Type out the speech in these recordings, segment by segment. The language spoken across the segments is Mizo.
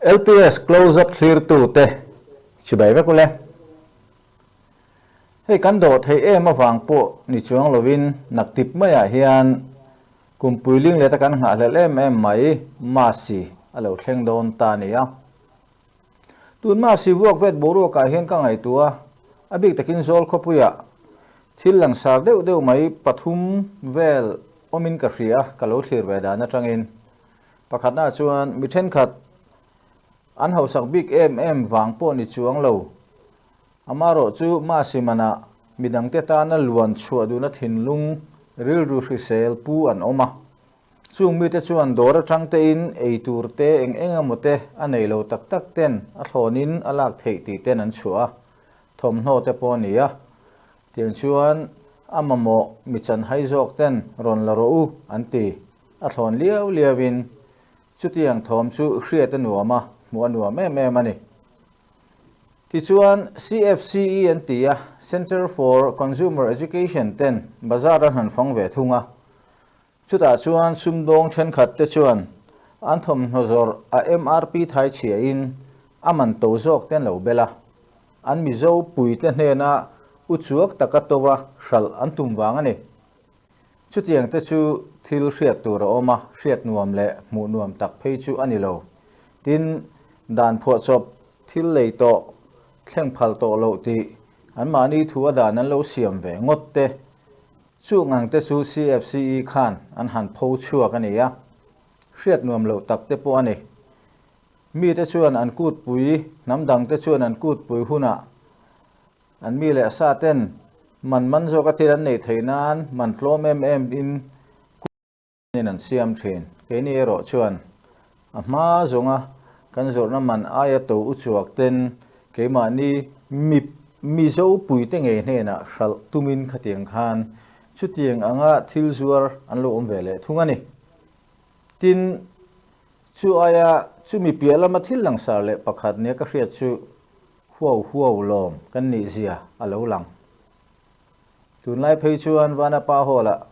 LPS Close Up thlirtute chibai vek ule. Hei kan dawh theih em avang pawh ni chuang lovin naktip maiah hian kumpui ling leta kan nghahhlelh em em mai Masi a lo thleng dawn ta a ni a. Tun Masi vuak vet boruakah hian ka ngaihtuah a, a bik takin Zawl khawpuiah thil langsar deuh deuh mai pathum vel awmin ka hria a, ka lo thlir ve dan atangin. Pakhatna chuan mi thenkhat an hausak bik em em vang pawh ni chuang lo. Amarawh chu Masimana midangte tana luan chhuah duhna thinlung rilru hrisel pu an awm a. Chung mite chuan dawr atang tein ei tur te eng eng emaw te a nei lo tak tak ten a thlawnin a lak theih tih ten an chhuah a, thawmhnaw te pawh a ni a. Tiang chuan a mamawh mi chanhai zawk ten rawn la rawh u an ti. A thlawn liau liauin chutiang thawm chu hriat a nuam a, hmuh a nuam em em a ni. Tichuan, CFCE an ti a, Centre for Consumer Education ten bazar an han fang ve thung a. Chutah chuan sumdawng thenkhat te chuan an thawmhnaw zawrh a MRP thai chhiahin a man to zawk te an lo bel a. An Mizo puite hnena uchuak taka tova hralh an tum vang a ni. Chutiang te chu thil hriat tur a awm a, hriat nuam leh hmuh nuam tak phei chu a ni lo. Tin, dan phuahchawp thil lei tawh, thleng phal tawh loh tih anmahni thu a dan an lo siam ve ngawt te, chung ang te chu CFCE khan an han pho chhuak a ni a, hriat nuam loh tak te pawh a ni. Mite chuan an kutpui, hnam dangte chuan an kutpui hunah An mi leh sa ten man man zawka thil an neih theih nan man tlawm em em in in an siam thin. Keini erawh chuan a hma zawnga kan zawrhna man aia to uchuak ten keimahni mi Mizo puite ngei hnenah hralh tumin khatiang khan chutiang anga thil zuar an lo awm ve leh thung a ni. Tin, chu aia chumi piah lama thil langsar leh pakhat nia ka hriat chu Huau huau lawm kan nih zia a lo lang. Tunlai phei chuan Vanapa Hall-ah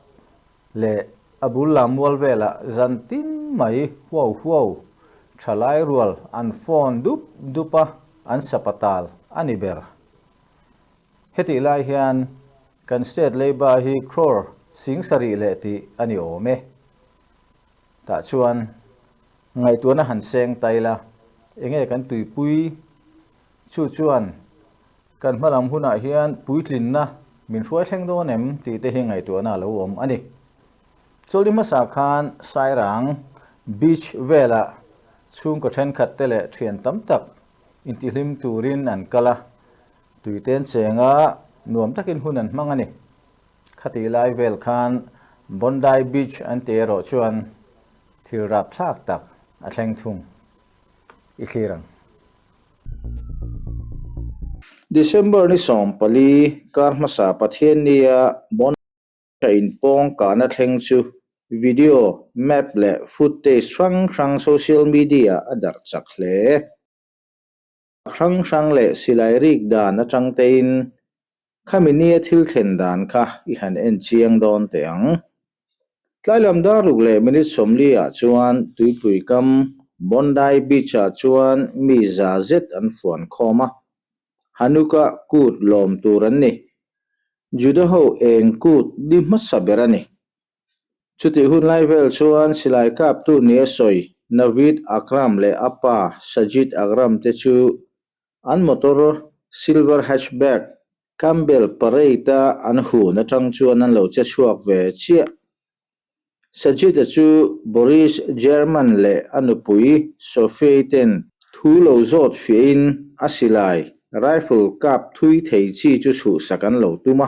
leh a bul lam mual velah zan tin mai huau huau thalai rual an phone dup dup a, an sapatal a ni ber. Hetih lai hian kan state leiba hi crore 70,000 leh tih a ni awm e. Tah chuan ngaihtuahna han seng ta ila, enge kan tuipui chu chuan kan hmalam hunah hian puitlinna min hruai thleng dawn em tih te hi ngaihtuahna a lo awm a ni. Chawlhni hmasa khan Sairang Beach velah chhungkaw thenkhat te leh thian tam tak intihlim turin an kal a, tuiten chenga nuam takin hun an hmang a ni. Khatih lai vel khan Bondi Beach an ti erawh chuan thil rapthlak tak a thleng thung i thlir ang. December ni 14 kar hmasa Pathiannia Bondi a inpawng kahna thleng chu video, map leh footage hrang hrang social media a darh chak hle. Hrang hrang leh silai rik dan atang tein khami nia thil thlen dan kha i han en chiang dawn teh ang. Tlailam dar ruk leh minute 40 ah chuan tuipui kam Bondi Beach ah chuan mi za zet an fuan khawm a, Hanukkah kut lawm tur an ni. Juda ho eng kut ni hmasa ber a ni. Chutih hun lai vel chuan silai kaptu nia sawi Naveed Akram leh a pa Sajid Akram te chu an motor silver hatchback Campbell Parade-a an hun atang chuan an lo che chhuak ve chiah. Sajid-a chu Boris German leh a nupui Sophie ten thu lo zawt fiahin a silai rifle kap thui thei chi chu chhuhsak an lo tum a.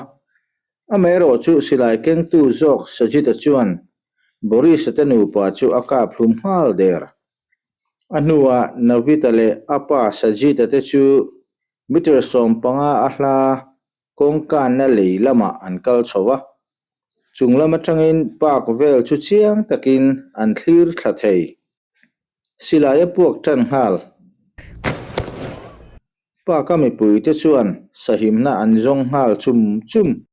Amaherawh chu silai kengtu zawk Sajid-a chuan Boris-a te nupa chu a kap hlum nghal der. A hnuah Navid-a leh a pa Sajid-a te chu meter 15 a hla kawngkanna lei lamah an kal chho a. Chung lam atangin park vel chu chiang takin an thlir thla thei. Silai a puak tan nghal. Park-a mipuite chuan sahimna an zawng nghal chum chum.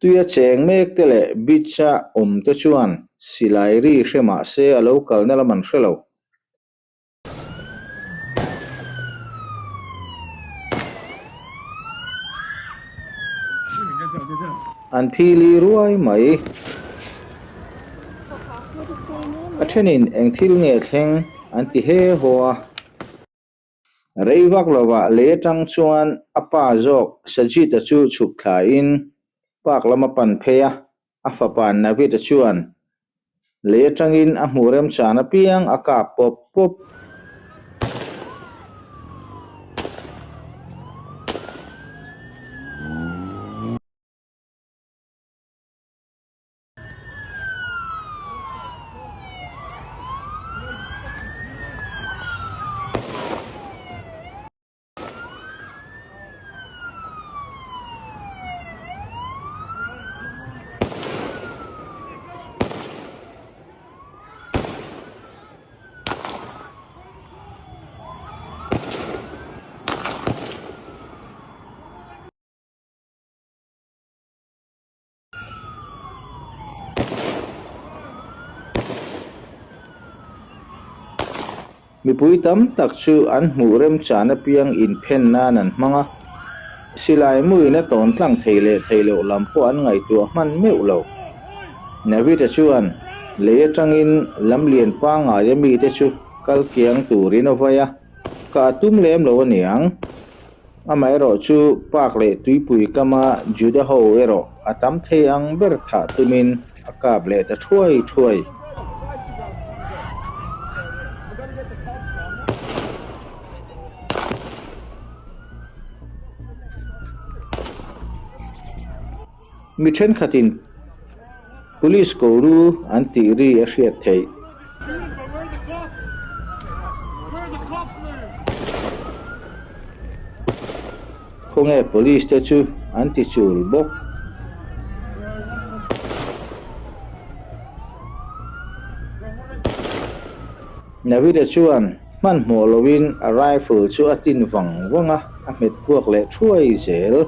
Tuia cheng mek te leh beach-a awm te chuan silai ri hre mah se a lo kalna lam an hre lo. An phili ruai mai. A thenin eng thil nge thleng an ti he haw a. Rei vak lovah lei atang chuan a pa zawk Sajid-a chu chhuk thlain park lam a pan phei a, a fapa Navid-a chuan lei atangin a hmuh remchan apiang a kap pawp pawp. Mipui tam tak chu an hmuh remchan apiang inphen nan an hmang a, silai muin a tawn tlang thei leh thei loh lam pawh an ngaihtuah hman meuh lo. Navid-a chuan lei atangin lamlian pangngai a mite chu kal kiang turin a vai a, ka a tum lem lo aniang. Amaherawhchu park leh tuipui kama Juda ho erawh a tam thei ang ber thah tumin a kap leh ta thuai thuai. Mi thenkhatin Police ko ru an tih ri a hriat theih. Khawnge Police te chu an ti chul bawk. Navida chuan hmanhmawh loin a rifle chu a tin vang vang a, a hmet puak leh thuai zel.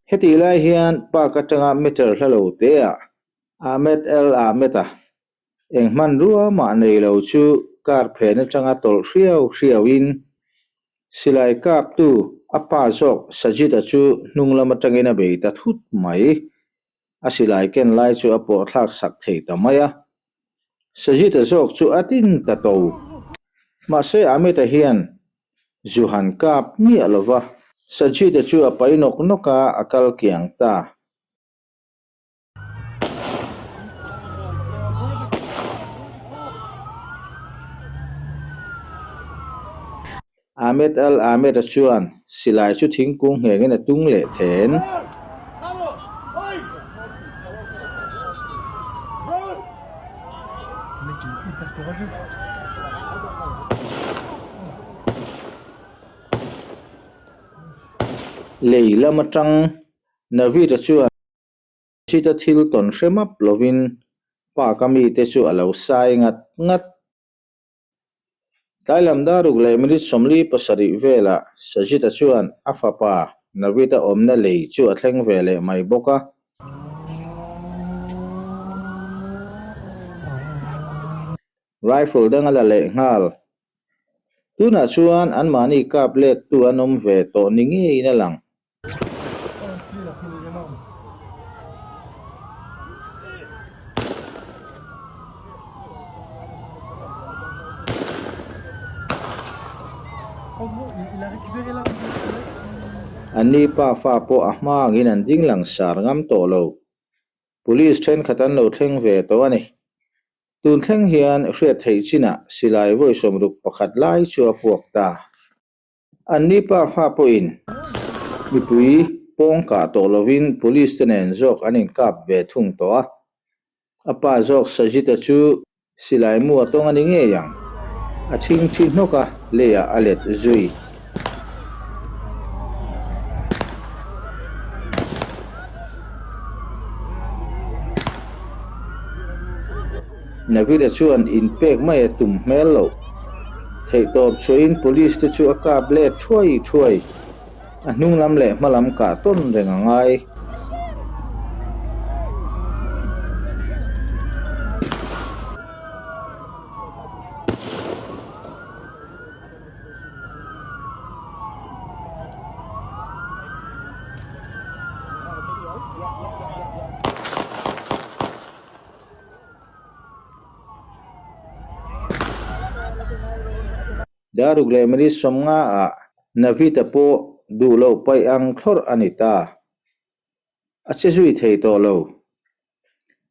Hetih lai hian park atanga meter hla lo teah Ahmed El Ahmed-a eng hmanrua mah nei lo chu car phen atanga tawlh hriau hriauin Silai kaptu a pa zawk Sajid-a chu hnung lam atangin a bei ta thut mai. A silai ken lai chu a pawh thlak sak thei ta mai a. Sajid-a zawk chu a tin ta to. Mahse Amit-a hian zu han kap miah lo va, Sajid-a chu a pai nawk nawk a, a kal kiang ta. Ahmed Al Ahmed-a chuan silai chu thingkung nghengin a tung leh then. Lei lam atang Navid-a chuan Chita thil tawn hre map lovin park a mite chu a lo sai ngat ngat. Tlai lam daruk leh minute 47 velah Sajid-a chuan a fapa Navid-a awmna lei chu a thleng ve leh mai bawk a. Rifle dang a la leh nghal. Tunah chuan anmahni kap lettu an awm ve tawh ni ngeiin a lang. Anni pa fa pawh a hma angin an ding lang sar ngam tawh lo. Police thenkhat an lo thleng ve tawh a ni. Tun thleng hian hriat theih chinah silai vawi 61 lai chu a puak ta. Anni pa fa pawhin mipui pawng kah tawh lovin police te nen zawk an inkap ve thung tawh a. A pa zawk Sajid-a chu silai mu a tawng a ni ngei ang. A chhing thi hnawk a, leiah a let zui. Navid-a chuan inpek mai a tum hmel loh. Theihtawp chhuahin police te chu a kap let thuai thuai. A hnung lam leh hma lam kah tawn reng a ngai. Daruk leh minute 50 ah Navid-a pawh duh loh paih ang thlawrh a ni ta. A che zui thei tawh lo.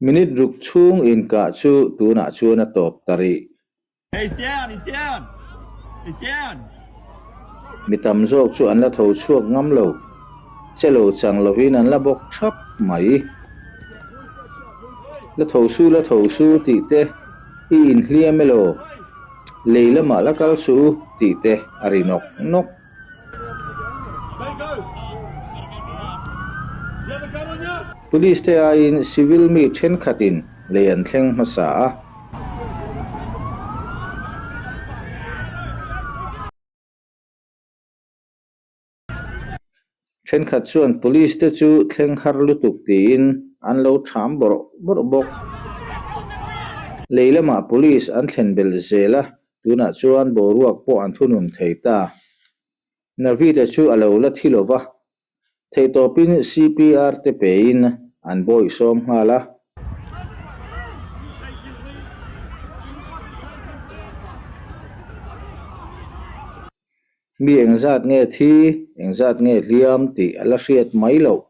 Minute ruk chhung inkah chu tunah chuan a tawp ta rih. Mi tam zawk chu an la tho chhuak ngam lo. Che lo chang lovin an la bawk thap mai. La tho su la tho su tih te i inhliam elaw? Lei lamah la kal suh u tih te a ri nawk nawk. Police te aiin civil mi thenkhatin lei an thleng hmasa a. Thenkhat chuan police te chu thleng har lutuk tiin an lo tham bawrh bawrh bawk. Lei lamah police an thlen belh zel a, tunah chuan boruak pawh an thunun thei ta. Navid-a chu a lo la thi lova, theihtawpin CPR te pein an bawihsawm nghal a. Mi engzat nge thi, engzat nge hliam tih a la hriat mai loh.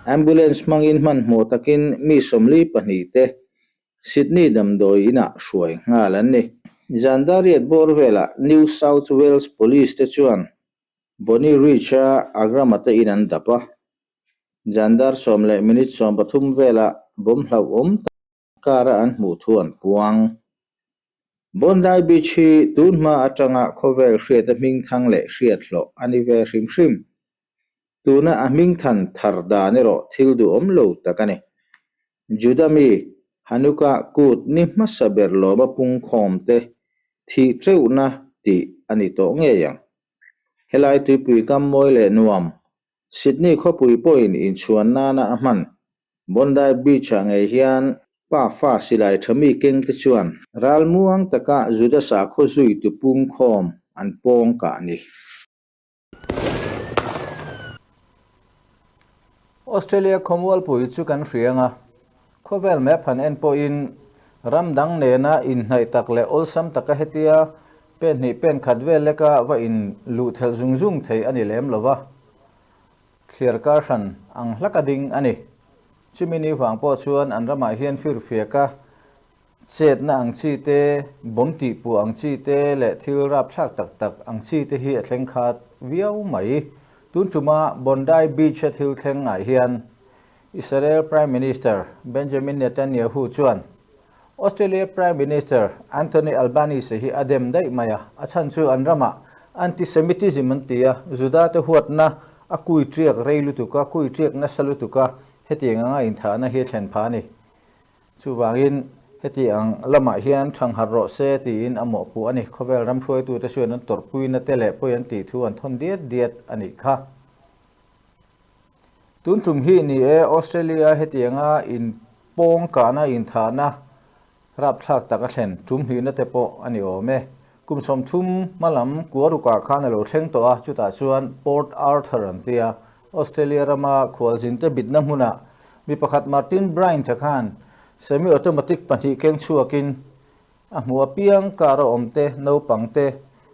Ambulance hmangin hmanhmawh takin mi 42 te Sydney damdawi inah hruai nghal an ni. Zandariat bawr velah New South Wales Police te chuan Bonnie Ridge-a Agrama te in an dap a. Zandar sawm leh minute 13 velah bomb hlauhawm tak kara an hmuh thu an puang. Bondi Beach hi tun hma atanga khawvel hriata hming thang leh hriat hlawh a ni ve hrim hrim. Tuna a hming than thar dan erawh thil duhawm lo tak a ni. Juda mi Hanukkah kut ni hmasa ber lawma pungkhawm te thih teuhna tih a ni tawh ngei ang. Helai tuipui kam mawi leh nuam Sydney khawpui pawhin inchhuan nana a hman. Bondi Beach-ah ngei hian pa fa silai tha mi keng te chuan ral muang taka Juda sakhaw zui tu pungkhawm an pawng kah ni. Australia khawmualpui chu kan hriang a, khawvel map han en pawhin ram dang nena inhnaih tak leh awlsam taka hetia pen hnih pen khat vel leka va in luh thelh zung zung thei a ni lem lo va, thliar kar hran ang hlak a ding a ni. Chumi ni vang pawh chuan an ramah hian firfiak a chetna ang chi te, bomb tihpuah ang chi te leh thil rapthlak tak tak ang chi te hi a thleng khat viau mai. Tun tuma Bondi Beach-a thil thleng ah hian Israel Prime Minister Benjamin Netanyahu chuan Australia Prime Minister Anthony Albanese hi a dem daih mai a, a chhan chu an ramah anti-Semitism an ti a, Juda te huatna a kui tiak rei lutuk a, kui tiak nasa lutuk a, hetiang anga inthahna hi a thlen phah a ni. Chuvangin heti ang lamah hian thangharh rawh se tiin a mawhpuh a ni. Khawvel ram hruaitute chuan an tawrhpuina te leh pawi an tih thu an thawn diat diat a nih kha. Tun tum hi ni e, Australia hetianga in pawng kahna inthahna rapthlak tak a thlen tum hlihna te pawh a ni awm e. Kum 30 hmalam kuarukah khan a lo thleng tawh a, chutah chuan Port Arthur an ti a, Australia rama khualzinte bitna hmunah mi pakhat Martin Bryant-a khan semi-automatic pahnih keng chhuakin a hmu apiang kar a awm te, naupang te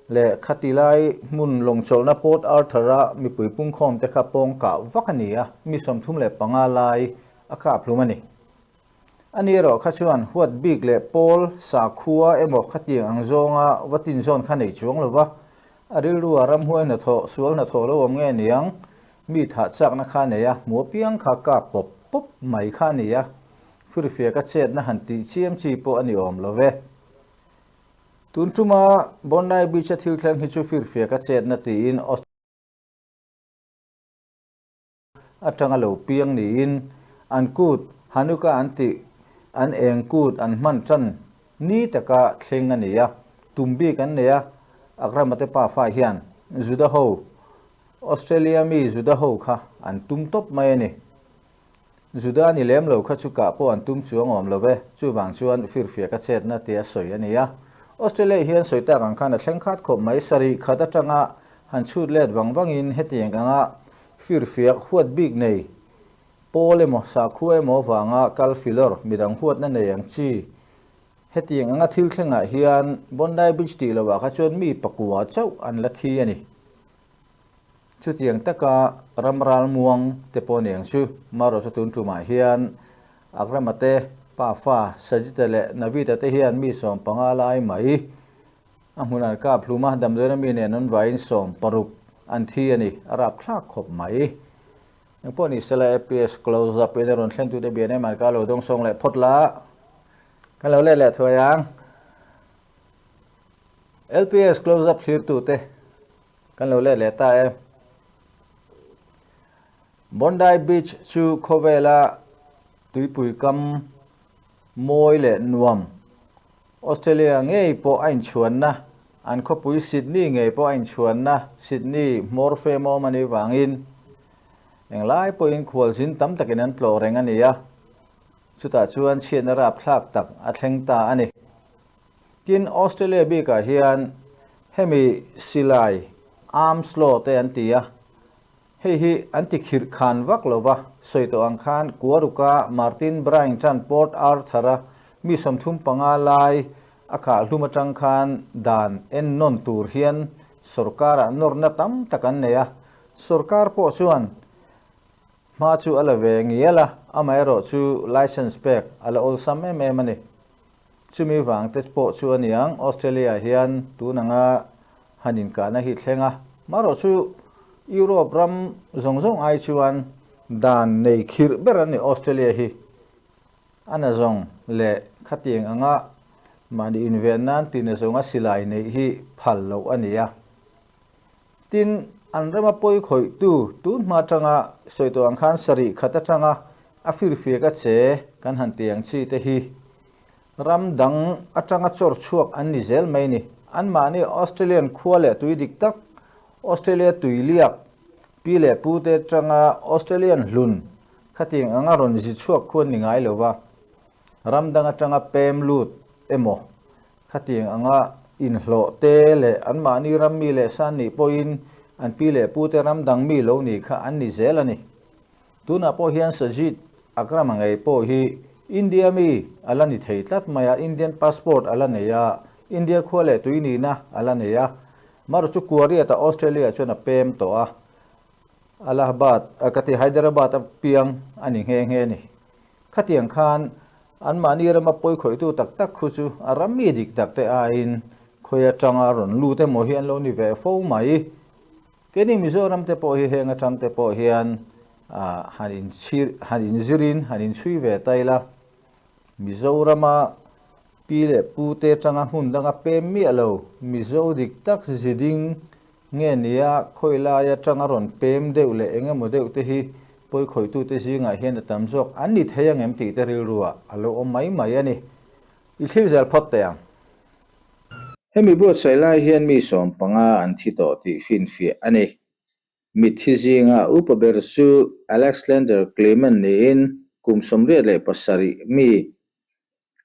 leh khati lai hmun lawngchawlhna Port Arthur-a mipui pungkhawm te kha pawng kah vak a ni a, mi 35 lai a kap hlum a ni. Ani erawh kha chuan huat bik leh pawl sakhua emaw khatiang ang zawnga va tin zawn kha nei chuang lo va, a rilrua ramhuai hnathawh, sual hnathawh lo awm nge niang, mi thah chakna kha nei a, hmu apiang kha kap pawp pawp mai kha a ni a, firfiak a chetna han tih chiam chi pawh a ni awm lo ve. Tun tuma Bondi Beach-a thil thleng hi chu firfiak a chetna tiin atanga lo piang niin an kut Hanukkah an tih an eng kut an hman tan ni taka thleng a ni a, tum bik an nei a, Akram-a te pa fa hian Juda ho, Australia mi Juda ho kha an tum tawp mai a ni. Juda ni lem lo kha chu kah pawh an tum chuang awm lo ve, chuvang chuan firfiak a chetna tia sawi a ni a. Australia hian sawi tak ang khan a thleng khat khawp mai, sarih khat atanga han chhut let vang vangin hetiang anga firfiak huat bik nei Pawl emaw, sakhua emaw vanga kal filawr midang huatna nei ang chi. Hetiang anga thil thlengah hian Bondi Beach tih lohah kha chuan mi pakua chauh an la thi a ni. Chutiang taka ram ralmuang te pawh ni ang chu. Marawh chu tun tumah hian Akrama te, Pafa, Sajita leh Navita te hian mi 15 lai mai a hmun an kap hlum a, damdawiina mi nen an vaiin 16 an thi a ni. A rapthlak khawp mai. Engpawh ni sela APS close up in a rawn thlen tute bian em an ka lo dawngsawng leh phawt la. Kan lo let leh thuai ang. LPS close up thlir tute kan lo let leh ta e. Bondi Beach chu khawvela tuipui kam mawi leh nuam Australia ngei pawh a inchhuanna, an khawpui Sydney ngei pawh a inchhuanna Sydney hmawr fem awm a nih vangin englai pawhin khualzin tam takin an tlawh reng a ni a, chutah chuan chhiatna rapthlak tak a thleng ta a ni. Tin, Australia bikah hian hemi silai, arms law te an ti a, hei hi an ti khirh khan vak lo va, sawi tawh ang khan Kuaruka Martin Brain tan Port Arthur-a mi 35 lai a khah hlum atang khan dan en nawn tur hian sorkarah nawrna tam tak an nei a, sorkar pawh chuan hma chu a la ve ngial a, amaherawh chu licence pek a la awlsam em em a ni. Chumi vang te pawh chu a niang, Australia hian tun anga han inkahna hi thleng a. Marawh chu Europe ram zawng zawng ai chuan dan nei khirh ber an ni Australia hi. A na zawng leh khatiang anga mahni inven nan ti na zawnga silai neih hi phal loh a ni a. Tin, an rama pawi khawihtu tun hma atanga sawi tawh ang khan sarih khat atanga a firfiak a che kan han ti ang chi te hi ram dang atanga chawr chhuak an ni zel mai ni. Anmahni Australian khua leh tui dik tak, Australia tui liak, pi leh pu te atanga Australian hlun khatiang anga rawn zi chhuak khu an ni ngai lo va, ram dang atanga pem lut emaw Khatiang anga inhlawh te leh anmahni ram mi leh san nih pawhin an pi leh pu te ram dang mi lo nih kha an ni zel a ni. Tunah pawh hian Sajid Akram-a ngei pawh hi India mi a la ni thei tlat mai a, Indian passport a la nei a, India khua leh tui nihna a la nei a. Maru chu Kuariat-a Australia chuan a pem tawh a, Allahabad, ka ti Hyderabad a piang a ni nghe nghe a ni. Khatiang khan anmahni rama pawi khawihtu tak tak khu chu a ram mi dik tak te aiin khawi atanga rawn lut emaw hi an lo ni ve fo mai. Keini Mizoram te pawh hi heng atang te pawh hian han inchhir han inzirin han inchhui ve ta ila. Mizorama pi leh pu te atanga hmun danga pem miah lo Mizo dik tak ziding Nge nia, khawi lai atanga rawn pem deuh leh eng emaw deuh te hi pawi khawitute zingah hian a tam zawk an ni thei ang em tih te rilruah a lo awm mai mai a ni. I thlir zel phawt teh ang. Hemi buatsaih lai hian mi 15 an thi tawh tih finfiah a ni. Mitthi zinga upa ber chu Alexander Clement niin kum 87 mi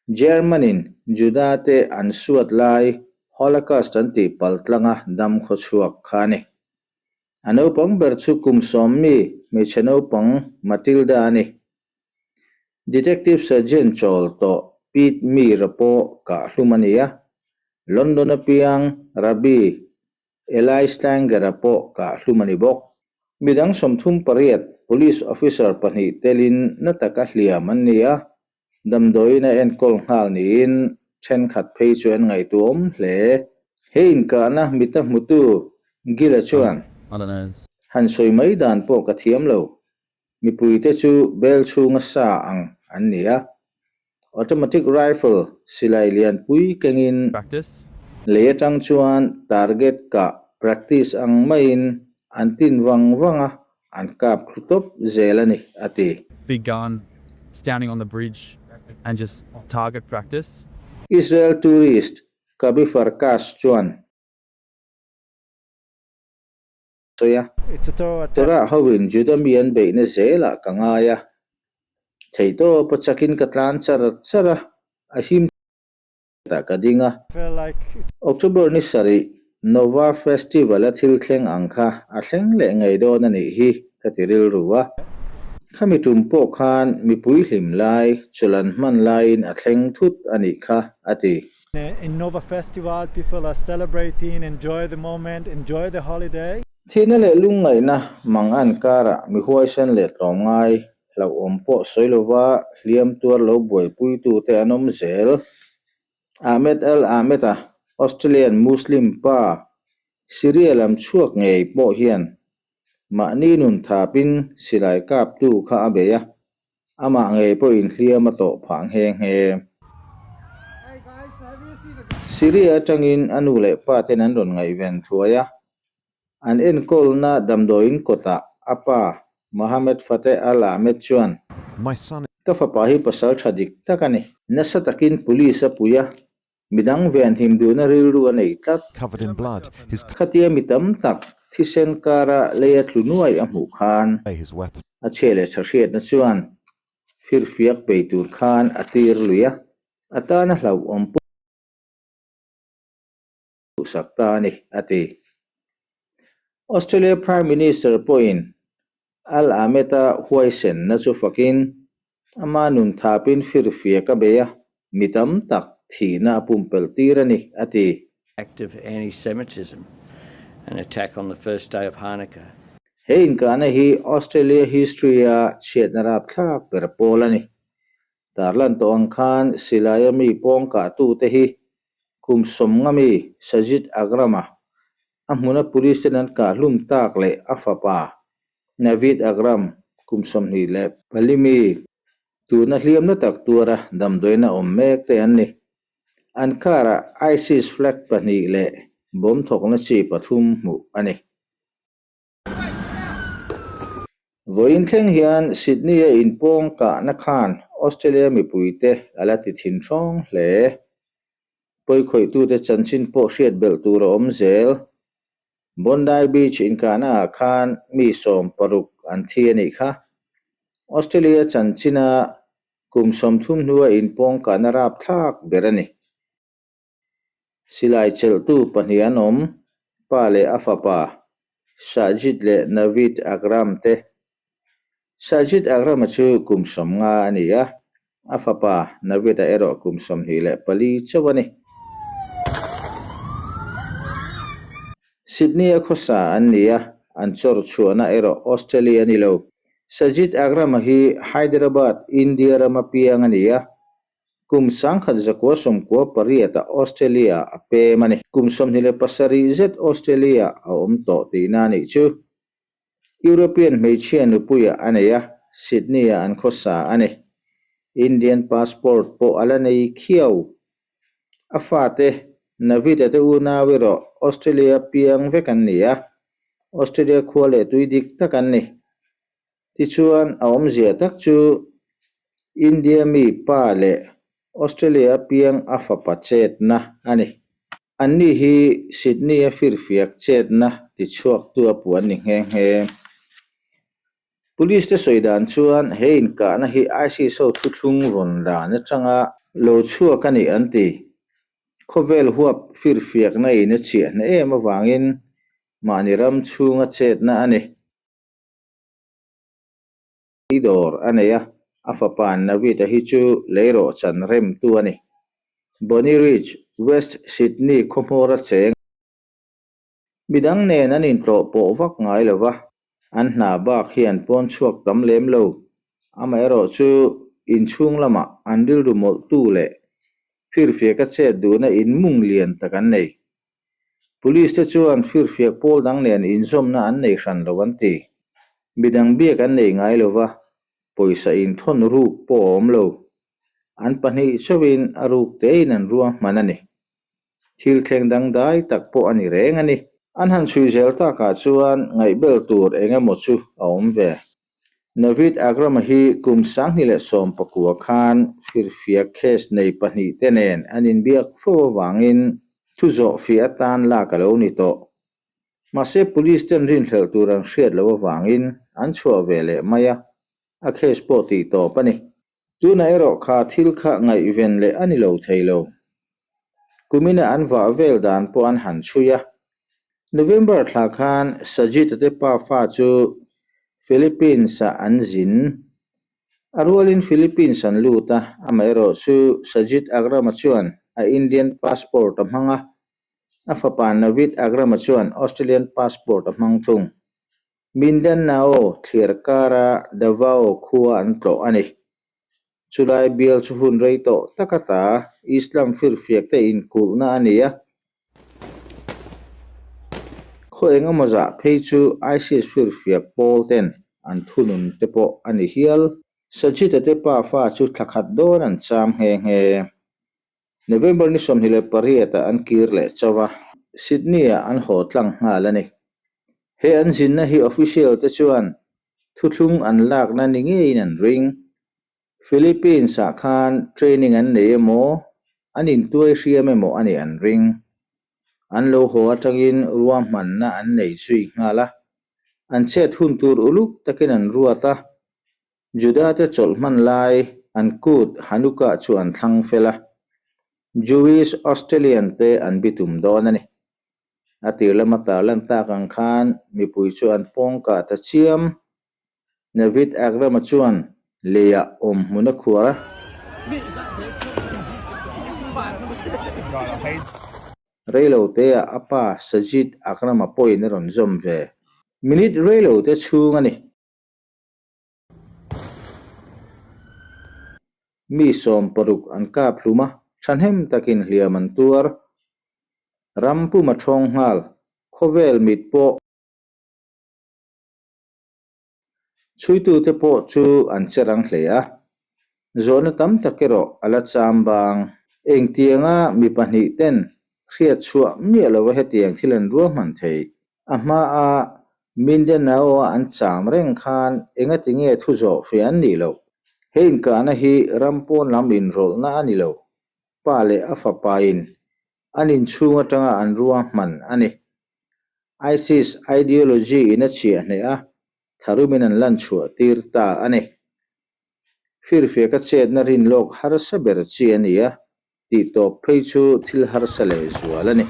German-in Juda-te an suat lai Holocaust an tih pal tlanga dam khaw chhuak kha a ni. A naupang ber chu kum 10 mi hmeichhe naupang Matilda a ni. Detective Sergeant chawl tawh Pete Meir-a pawh kah hlum a ni a, London-a piang Rabbi Eli Stanger-a pawh kah hlum a ni bawk. Midang 38 police officer pahnih telin na taka hliam an ni a, damdawiin a enkawl nghal niin thenkhat phei chu an ngaihtuahawm hle. He inkahna mita hmutu Gil-a chuan, Han sawi mai dan pawh ka thiam lo. Mipuite chu bel chhunga sa ang an ni a, Automatic rifle silai lianpui kengin lei atang chuan target kah practice ang maiin an tin vang vang a, an kap thlu tawp zel a ni, a ti. Big gun, standing on the bridge and just target practice. Israel tourist Kabi Farkas chuan. Sawi a. Torah hoin Juda mi an beihna zelah ka ngai a, theihtawpa chakin ka tlan char char a, a him tah ka ding a. October ni sarih Nova Festival-a thil thleng ang kha a thleng leh ngei dawn a nih hi ka ti rilru a. Khami tum pawh khan mipui hlim lai, chawlh an hman laiin a thleng thut a nih kha, a ti. In Nova Festival people are celebrating, enjoy the moment, enjoy the holiday. Thihna leh lungngaihna mang an karah mi huaisen leh tlawmngai hlauhawm pawh sawi lova hliam tuar lo buaipuitute an awm zel. Ahmed Al Ahmed-a, Australian Muslim pa, Syria lam chhuak ngei pawh hian mahni nun thapin silai kaptu kha a bei a, amah ngei pawhin hliam a tawh phah nghe nghe. Syria atangin a nu leh pa ten an rawn ngaihven thuai a, an enkawlna damdawiin kawtah a pa Mohammed Fateh Al Ahmed chuan, Ka fapa hi pasal tha dik tak a ni. Nasa takin police a pui a, Midang venhim duhna rilru a nei tlat. Khatia mi tam tak thisen kara leia tlu nuai a hmuh khan a chhia leh tha hriatna chuan firfiak bei tur khan a tir lui a, a tana hlauhawm puhsak ta a ni, a ti. Australia Prime Minister pawhin Al Ahmed-a huaisenna chu fakin ama nun thapin firfiak a bei a, mi tam tak thihna a pumpelh tir a ni, a ti. Act of anti-Semitism, an attack on the first day of Hanukkah. He inkahna hi Australia history-a chhiatna rapthlak ber pawl a ni. Tarlan tawh ang khan silaia mi pawng kahtute hi kum sawmnga mi Sajid Akram-a a hmuna police ten an kah hlum tak leh a fapa Naveed Akram kum 24 mi tuna hliamna tak tuara damdawiina awm mek te an ni. An karah ISIS flag pahnih leh bomb thawkna chi pathum hmuh a ni. Vawiin thleng hian Sydney-a inpawng kahna khan Australia mipuite a la ti thin hrawng hle. Pawikhawih-tute chanchin pawh hriat belh tur a awm zel. Bondi Beach inkahnaah khan mi 60 an thi a nih kha. Australia chanchina kum 30 hnua inpawng kahna rapthlak ber a ni. Silai chelhtu pahnih an awm, pa leh a fapa, Sajid leh Naveed Akram te. Sajid Akram-a chu kum 50 a ni a, a fapa Naveed-a erawh kum 24 chauh a ni. Sydney-a khawsa an ni a, an chawr chhuahna erawh Australia a ni lo. Sajid Akram-a hi Hyderabad, India rama piang a ni a, Kum 1998 ah Australia a pem a ni. Kum 27 zet Australia a awm tawh tihna a nih chu. European hmeichhia nupuia a nei a, Sydney-ah an khawsa a ni. Indian passport pawh a la nei khiau. A fate, Navid-a te unau erawh Australia piang vek an ni a, Australia khua leh tui dik tak an ni. Tichuan, a awmzia tak chu India mi pa leh Australia piang a fapa chetna a ni. Anni hi Sydney-a firfiak chetna tichhuaktu a puan ni nghe nghe. Police te sawi dan chuan he inkahna hi ISIS ho thuthlung rawn dan atanga lo chhuak a ni an ti. Khawvel huap firfiakna in a chiahna em avangin mahni ram chhunga chetna a ni. Dawr a nei a, a fapa Navid-a hi chu leirawh chan remtu a ni. Bonny Ridge, West Sydney khawhmawra cheng midang nen an intlawh pawh vak ngai lo va, an hna bak hi an pawn chhuak tam lem lo. Amaherawhchu, inchhung lamah an rilru mawlhtu leh firfiaka chet duhna inmung lian tak an nei. Police te chuan firfiak pawl dang nen inzawmna an nei hran lo an ti. Midang biak an nei ngai lo va, pawisa inthawn ruk pawh a awm lo. An pahnih chauhin a ruk tein an ruah hman a ni. Thil thleng dangdai tak pawh a ni reng a ni. An han chhui zel takah chuan ngaihbel tur eng emaw chu a awm ve. Naveed Akram-a hi kum 2019 khan firfiak case nei pahnih te nen an inbiak fo avangin Thu zawh fiah atan lak a lo ni tawh. Mahse police ten rinhlelh tur an hriat loh avangin an chhuah ve leh mai a, a case pawh tih tawp a ni. Tunah erawh kha thil kha ngaihven leh a ni lo thei lo. Kumina an vah vel dan pawh an han chhui a. November thla khan Sajid-a te pa fa chu Philippines-ah an zin. A rualin Philippines an lut a, amaherawhchu Sajid Akram-a chuan a Indian passport a hmang a, a fapa Naveed Akram-a chuan Australian passport a hmang thung. Mindanao thliar kara Davao khua an tlawh a ni. Chulai bial chu hun rei tawh tak ata Islam firfiakte inkulhna a ni a. Khaw engemaw zah phei chu ISIS firfiak pawl ten an thunun te pawh a ni hial. Sajid-a te pa fa chu thla khat dawn an cham nghe nghe. November ni 28 ah an kir leh chauh a, Sydney ah an haw tlang nghal a ni. He an zinna hi official te chuan thuthlung an lakna ni ngeiin an ring. Philippines ah khan training an nei emaw, an intuai hriam emaw a nih an ring. An lo haw atangin ruahmanna an nei zui nghal a, an chet hun tur uluk takin an ruat a, Juda-te chawlh hman lai an kut Hanukkah chu an thlang fel a, Jewish Australian te an bitum dawn a ni. A tir lama tarlan tak ang khan mipui chu an pawngkah ta chiam. Naveed Akram-a chuan leiah awm hmun a khuar a. Reilote-ah a pa Sajid Akram-a pawhin a rawn zawm ve. Minute reilote chhung a ni. Mi 60 an kap hlum a, thahnem takin hliam an tuar. Ram puma thawng nghal, khawvel mit pawh. Chhuitute pawh chu an che rang hle a, zawhna tam tak erawh a la cham bang. Engtianga mi pahnih ten hriat chhuah miah lova hetiang thil an ruahman theih? A hmaa Mindanao-a an cham reng khan engati nge thu zawh fe an nih loh? He inkahna hi ram pawn lam inrawlhna a ni lo. Pa leh a fapain an inchhung atanga an ruahman a ni. ISIS ideology in a chhiah hneh a, tharumin an lan chhuah tir ta a ni. Firfiaka chetna rin lawk harsa ber chi a ni a, tih tawp phei chu thil harsa leh zual a ni.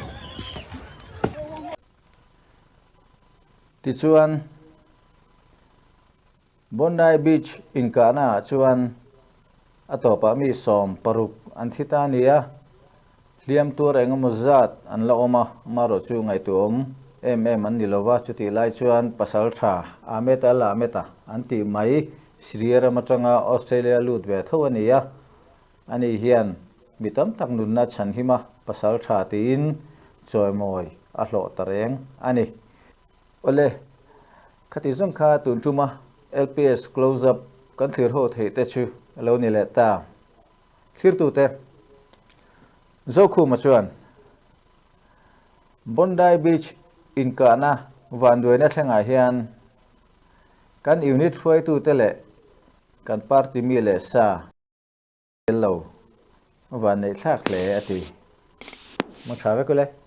Tichuan, Bondi Beach inkahna ah chuan a tawpah mi 60 an thi ta a ni a, hliam tur eng emaw zat an la awm a, amaherawh chu ngaihtuahawm em em an ni lova, chutih lai chuan pasal tha Ahmed Al Ahmed-a an tih mai Syria ram atanga Australia lut ve tho a ni a, ani hian mi tam tak nunna chhanhima pasal tha tiin chawimawi a hlawh ta reng a ni. Awle, khati zawng kha tun tuma LPS Close Up kan thlir ho theih te chu a lo ni leh ta. Thlirtute, Zokhuma chuan Bondi Beach inkahna vanduaina thlengah hian Kan unit hruaitute leh kan party mi leh sa tel lo van neih thlak hle a ti. Hmang tha vek ule.